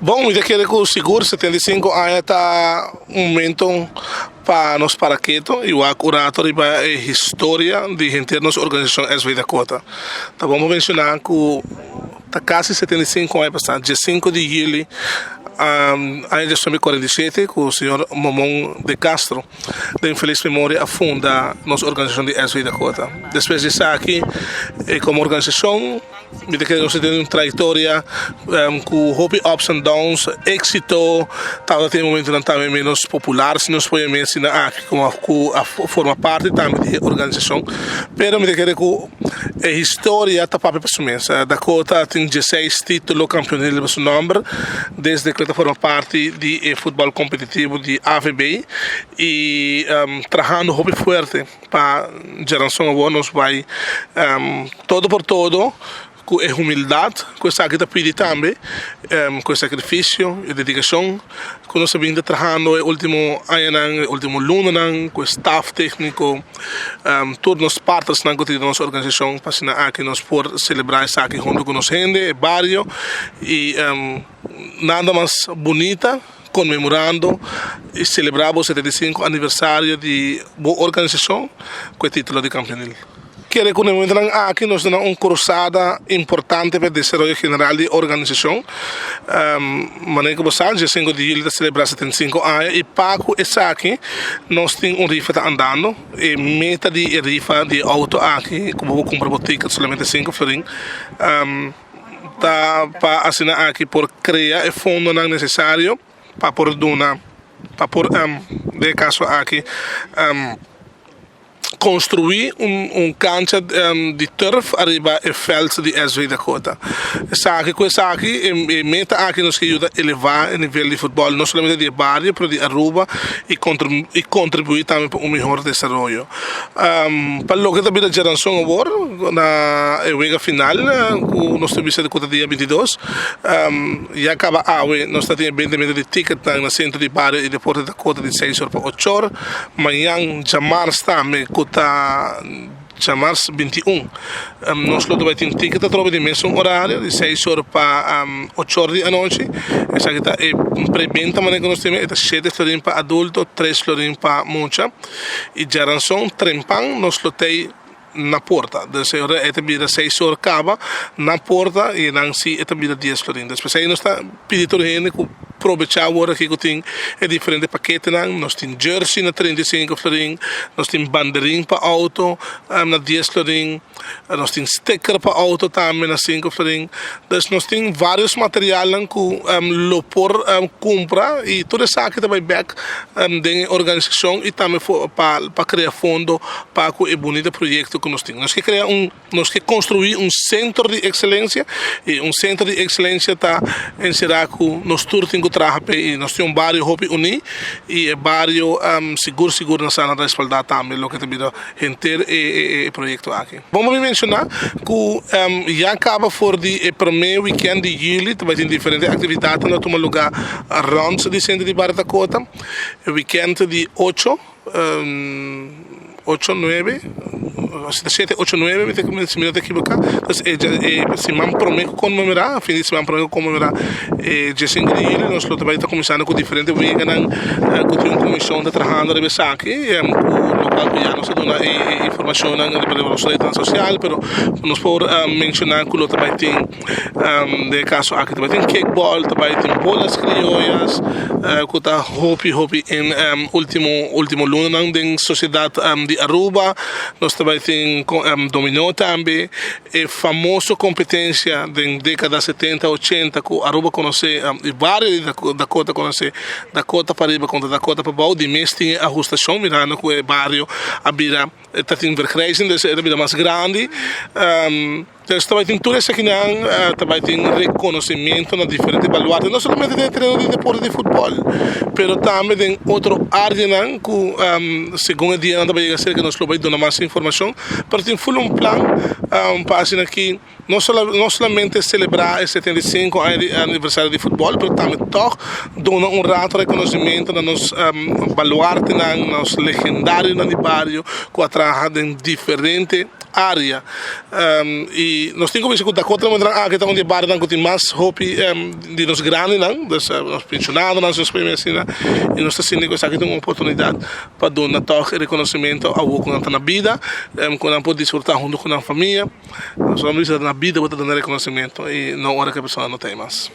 Bon, mi ta kere ku sigur 75 aña ta un momento pa nos para keto i wak un rato riba e historia di henter nos organisashon SV Dakota. Ta bon pa menshoná ku ta kasi 75 aña pasá, dje sinku di yüli aña 1947 ku señor Momon de Castro den felis memoria a funda nos organisashon di SV Dakota. Despues di esaki komo organisashon Mi ta kere nos a tene un trayectoria cu hopi ups and downs, exito, tabata tin momentonan tambe menos popular si nos por yama asina aki como cu a forma parti tambe di e organisacion, pero mi ta kere cu e historia ta papia pa su mes. Dakota tin dieseis titulo campeonil riba su nomber desde cu e ta forma parti di e futbol competitivo di AVB y trahando hopi fuerte. Pa djaranson awor nos bai todo por todo ku e humildat ku esaki ta pidi tambe, ku e sakrifisio i dedikashon ku nos a bin ta trahando e ultimo añanan, e ultimo lunanan ku e staf tekniko, tur nos partnersnan ku tin den nos organisashon pa asina aki nos por selebrá esaki huntu ku nos hende, e bario i nada mas bunita. Konmemorando i selebrá bo 75 aniversario di bo organisashon ku e título di kampeonil. Kere ku na e momentonan aki nos ta na un krusada importante pa e desaroyo general di e organisashon. Manera ku bo sa, dje sinku di yuli ta selebrá 75 aña i pa ku esaki nos tin un rifa ta andando. E meta di e rifa di e outo aki ku bo por kumpra bo ticket solamente sinku florin. Ta pa asina aki por crea e fondonan necesario pa por duna, pa por den e caso aki construi un cancha di turf ariba e veld di SV Dakota. Esaki cu esaki e meta aki nos ke yuda eleva e nivel di futbol no solamente di e bario pero di Aruba y contribui tambe pa un mihor desaroyo. Pa loke ta bira djaranson awor na e wega final ku nos ta bisa ku ta dia 22, ya kaba awe nos ta tin e bendemento di ticketnan na Sentro di Bario i Deporte Dakota di seis or pa ocho or. Mañan djamars tambe ku ta djamars 21 nos lo ta bai tin ticket atrobe di mesun orario di seis or pa ocho or di anochi. Esaki ta e prebenta manera ku nos tin e ta shete florin pa adulto, tres florin pa mucha. I djaranson trempan nos lo tei na porta. Dus e ora e ta bira seis or kaba na porta i nan si e ta bira dies florin. Dus p'esei nos ta pidi tur hende ku probecha awor aki ku tin e diferente paketenan. Nos tin jersey na 35 florin, nos tin banderin pa outo na dies florin, nos tin sticker pa outo tambe na sinku florin. Dus nos tin varios materialnan ku lo por kumpra i tur esaki ta bai bek den e organisashon i tambe pa krea fondo pa ku e bunita proyekto ku nos tin. Nos ke krea un, nos ke konstruí un sentro di ekselensia i un sentro di ekselensia ta enserá ku nos tur tin ku traha p'e i nos tin un bario hopi uní i e bario sigur sigur nan sa na respaldá tambe loke ta bira henter e proyekto aki. Bon pa mi menshoná ku ya kaba for di e promé wikènt di yüli ta bai tin diferente aktividatnan ta tuma lugá rònt di sentro di Barrio Dakota. E wikènt di ocho, ocho, nuebe, shete, ocho, nuebe mi ta si mi no ta ekiboká. Entonces e siman promé ku konmemorá, fin di siman promé ku konmemorá e diesinku di yüli nos lo ta bai ta kuminsando ku diferente weganan ku tin un komishon ta trahando riba esaki ku lokual ku ya nos a duna e informashonnan riba nos retnan sosial pero nos por menshoná ku lo ta bai tin den e kaso aki ta bai tin kickball ta bai tin bolas krioyas ku ta hopi hopi en ultimo ultimo lunanan den sosiedat di Aruba nos ta bai tin dominó tambe e famoso kompetensia den dekada setenta ochenta ku Aruba konosé i bario di Dakota konosé Dakota pariba kontra Dakota pabou di mes tin e ahustashon mirando ku e bario a bira ta tin vergrijzing dus e ta bira mas grandi dus ta bai tin tur esakinan ta bai tin rekonosementu na diferente baluarte no solamente den e tereno di deporte di futbòl pero tambe den otro areanan ku segun e dianan ta bai yega serka nos lo bai duna mas informashon pero tin ful un plan pa asina ki No solamente selebrá e 75 aña di aniversario di futbòl, pero tambe tòg duna un rato rekonosementu na nos baluartenan, nos legendarionan di bario ku a traha den diferente área. I. Y nos tin cu bisa cu Dakota aki ta un di e barionan cu tin mas hopi di nos grandinan, dus nos pensionadonan, nos por asina, y nos ta sinti cu esaki ta un oportunidad pa duna toch reconocimento awo cu nan ta na bida, cu nan por disfruta hunto cu nan famia. Nos ta bisa na bida bo ta duna reconocimento y no ora cu e persona no ta mas.